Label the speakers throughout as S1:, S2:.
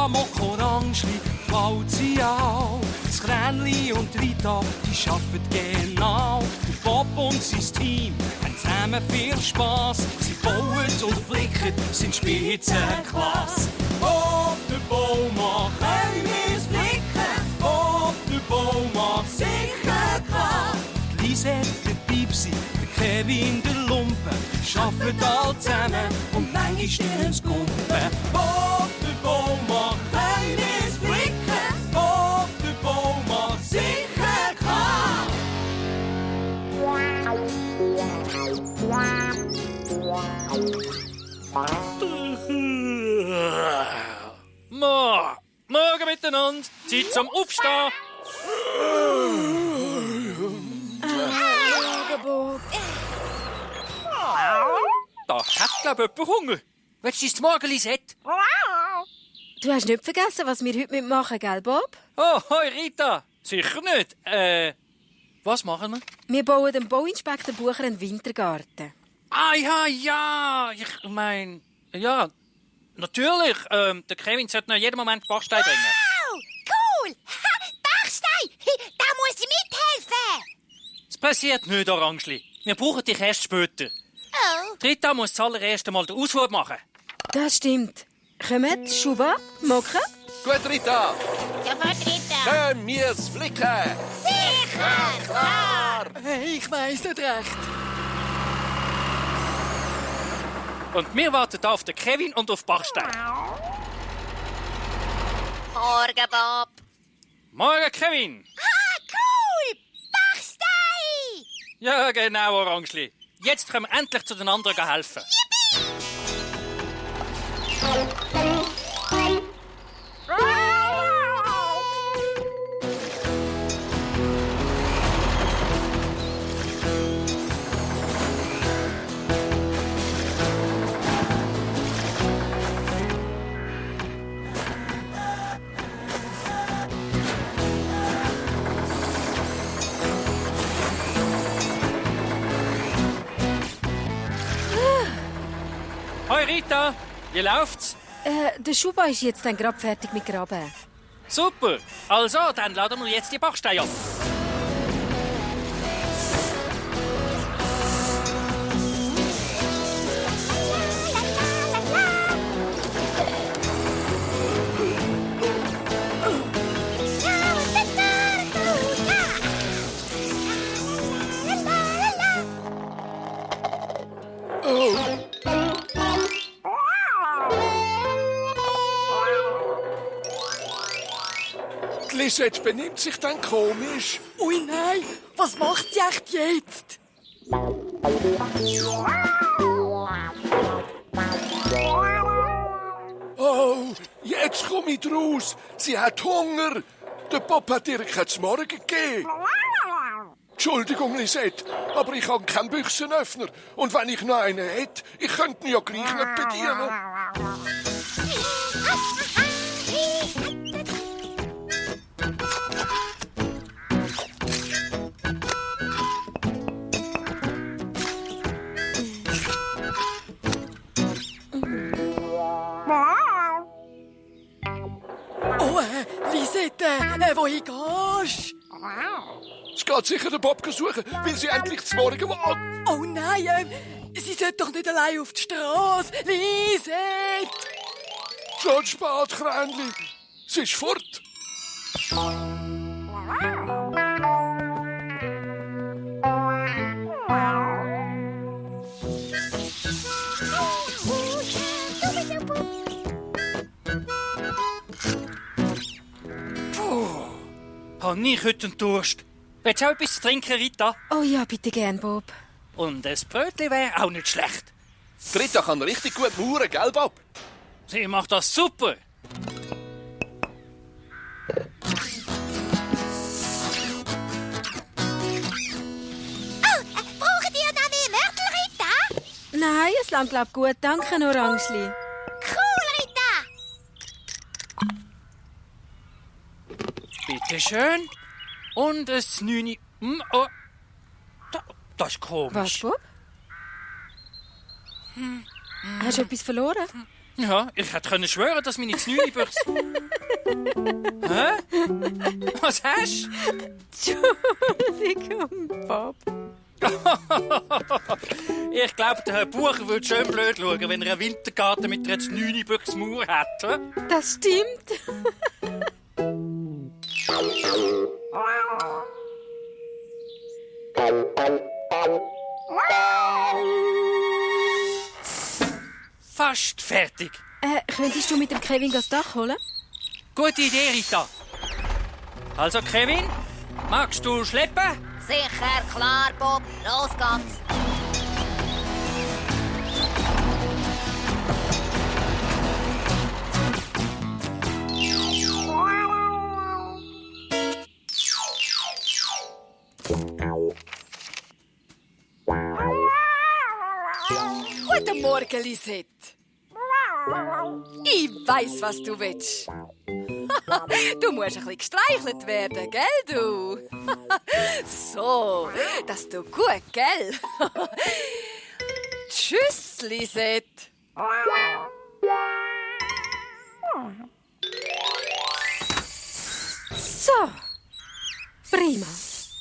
S1: Mok Orangeli, Walzi auch. Das Kränli und Rita, die arbeiten genau. Der Bob und sein Team haben zusammen viel Spass. Sie bauen und flicken, sind Spitzenklasse. Ob der Boumaa, können wir's flicken. Ob der Boumaa, sicher klar. Die Lisette, der Pipsi, der Kevin, der Lumpen, arbeiten alle zusammen und manchmal stirn's Kumpen. Ob der Boumaa, können wir's flicken. Ob der Boumaa, sicher klar.
S2: Morgen miteinander. Zeit zum Aufstehen. Da hat, glaube ich, jemand Hunger. Willst du dein Zmorge, Lisette?
S3: Du hast nicht vergessen, was wir heute machen, gell, Bob?
S2: Oh, hoi Rita. Sicher nicht. Was machen wir?
S3: Wir bauen dem Bauinspektor Bucher einen Wintergarten.
S2: Ah, ja. Ich meine, ja, natürlich. Der Kevin sollte noch jeden Moment Bachstein bringen.
S4: Wow, cool. Bachstein, da muss ich mithelfen.
S2: Es passiert nicht, Orangeli. Wir brauchen dich erst später.
S4: Oh.
S2: Die Rita muss zuallererst einmal den Ausflug machen.
S3: Das stimmt. Kommt, Schuba, Mocken?
S5: Gut, Rita.
S4: Sofort, Rita.
S5: Können wir's flicken?
S4: Sicher, klar.
S6: Ich weiss nicht recht.
S2: Und wir warten auf den Kevin und auf Bachstein.
S4: Morgen, Bob.
S2: Morgen, Kevin.
S4: Ah, cool. Bachstein.
S2: Ja, genau, Orangeli. Jetzt können wir endlich zu den anderen helfen. Hoi Rita, wie läuft's?
S3: Der Schuba ist jetzt dann gerade fertig mit Graben.
S2: Super, also dann laden wir jetzt die Bachsteine ab.
S5: Die Lisette benimmt sich dann komisch.
S6: Ui, nein. Was macht sie echt jetzt?
S5: Oh, jetzt komme ich raus. Sie hat Hunger. Der Bob hat ihr kein Zmorge gegeben. Entschuldigung, Lisette, aber ich habe keinen Büchsenöffner. Und wenn ich noch einen hätte, ich könnte ihn ja gleich nicht bedienen.
S6: Oh, Lisette, wohin gehst du?
S5: Es geht sicher den Bob suchen, weil sie endlich zum Morgen war.
S6: Oh nein, sie sollte doch nicht allein auf die Straße. Lisette!
S5: Schon spät, Kränli. Sie ist fort.
S2: Habe ich heute einen Durst? Willst du auch etwas zu trinken, Rita?
S3: Oh ja, bitte gern, Bob.
S2: Und ein Brötchen wäre auch nicht schlecht.
S5: Die Rita kann richtig gut mauern, gell, Bob?
S2: Sie macht das super.
S4: Braucht ihr noch mehr Mörtel, Rita?
S3: Nein, es langt glaub gut. Danke, Orangeli.
S4: Cool, Rita.
S2: Bitte schön. Und ein 9. Oh. Das ist komisch.
S3: Was, Bob? Hast du etwas verloren?
S2: Ja, ich hätte schwören, dass meine Znüni-Büchse... Hä? Was hast du?
S3: Entschuldigung, Bob.
S2: Ich glaube, der Herr Bucher würde schön blöd schauen, wenn er einen Wintergarten mit einer Znüni-Büchse-Mauer hätte.
S3: Das stimmt.
S2: Fast fertig.
S3: Könntest du mit dem Kevin das Dach holen?
S2: Gute Idee, Rita. Also, Kevin, magst du schleppen?
S4: Sicher, klar, Bob. Los geht's.
S6: Guten Morgen, Lisette. Ich weiss, was du willst. Du musst ein bisschen gestreichelt werden, gell, du? So, das tut gut, gell? Tschüss, Lisette.
S3: So. Prima.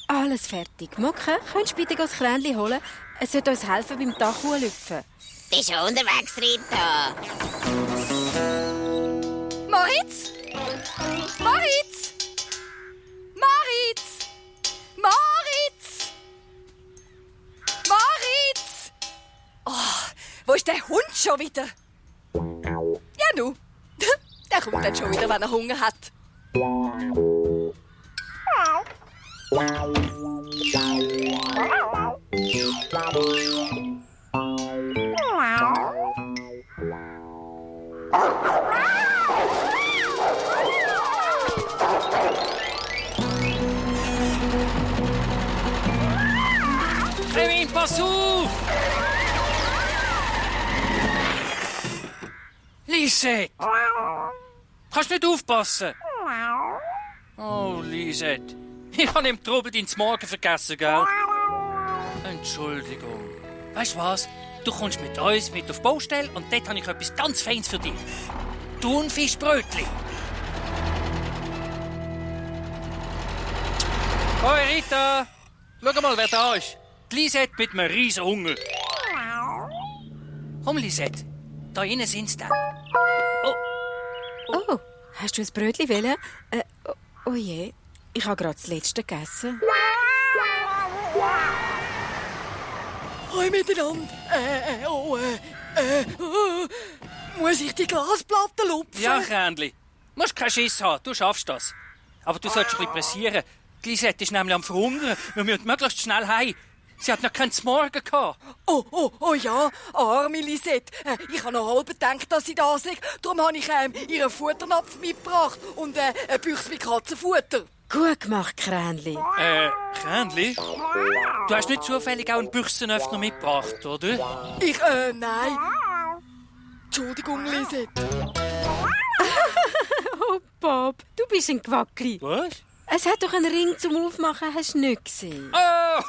S3: Alles fertig. Mucke, könntest du bitte das Kränchen holen? Es wird uns helfen beim Dach hochlüpfen.
S4: Bist du unterwegs, Rita?
S6: Moritz? Moritz? Moritz? Moritz? Moritz? Oh, wo ist der Hund schon wieder? Ja, nu. Der kommt dann schon wieder, wenn er Hunger hat.
S2: Kevin, pass auf! Lisette! Kannst nicht aufpassen? Oh, Lisette. Ich habe im Trubel dein Zmorge vergessen, gell? Entschuldigung. Weißt du was? Du kommst mit uns mit auf die Baustelle und dort habe ich etwas ganz Feines für dich. Thunfischbrötli. Hoi, Rita. Schau mal, wer da ist. Die Lisette mit einem riesen Hunger. Komm, Lisette. Da innen sind sie dann.
S3: Oh, hast du ein Brötchen wollen? Oh je, ich habe gerade das letzte gegessen.
S6: Hoi miteinander. Muss ich die Glasplatte lupfen?
S2: Ja, Kränli. Du musst keinen Schiss haben, du schaffst das. Aber du solltest ein bisschen pressieren. Die Lisette ist nämlich am Verhungern. Wir müssen möglichst schnell heim. Sie hat noch keinen Zmorgen gehabt.
S6: Oh ja, arme Lisette. Ich habe noch halb gedacht, dass sie da ist. Darum habe ich ihren Futternapf mitgebracht und eine Büchse mit Katzenfutter.
S3: Gut gemacht, Kränli.
S2: Kränli? Du hast nicht zufällig auch einen Büchsenöffner mitgebracht, oder?
S6: Nein. Entschuldigung, Lisette.
S3: Oh, Bob, du bist ein Quackli.
S2: Was?
S3: Es hat doch einen Ring zum Aufmachen, hast du nicht gesehen?
S2: Oh,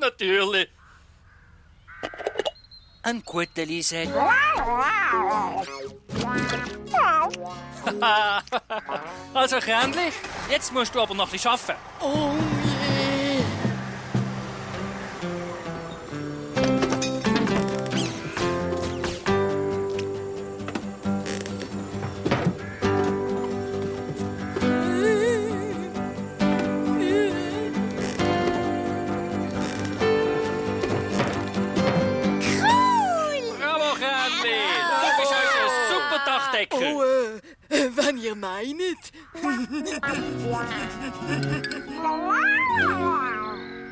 S2: natürlich. Ein guter Lisette. Also, Kränli, jetzt musst du aber noch ein bisschen arbeiten.
S6: Oh je.
S2: Bravo, Kränli. Du bist unser super Dachdecker.
S6: Oh, wenn ihr meinet.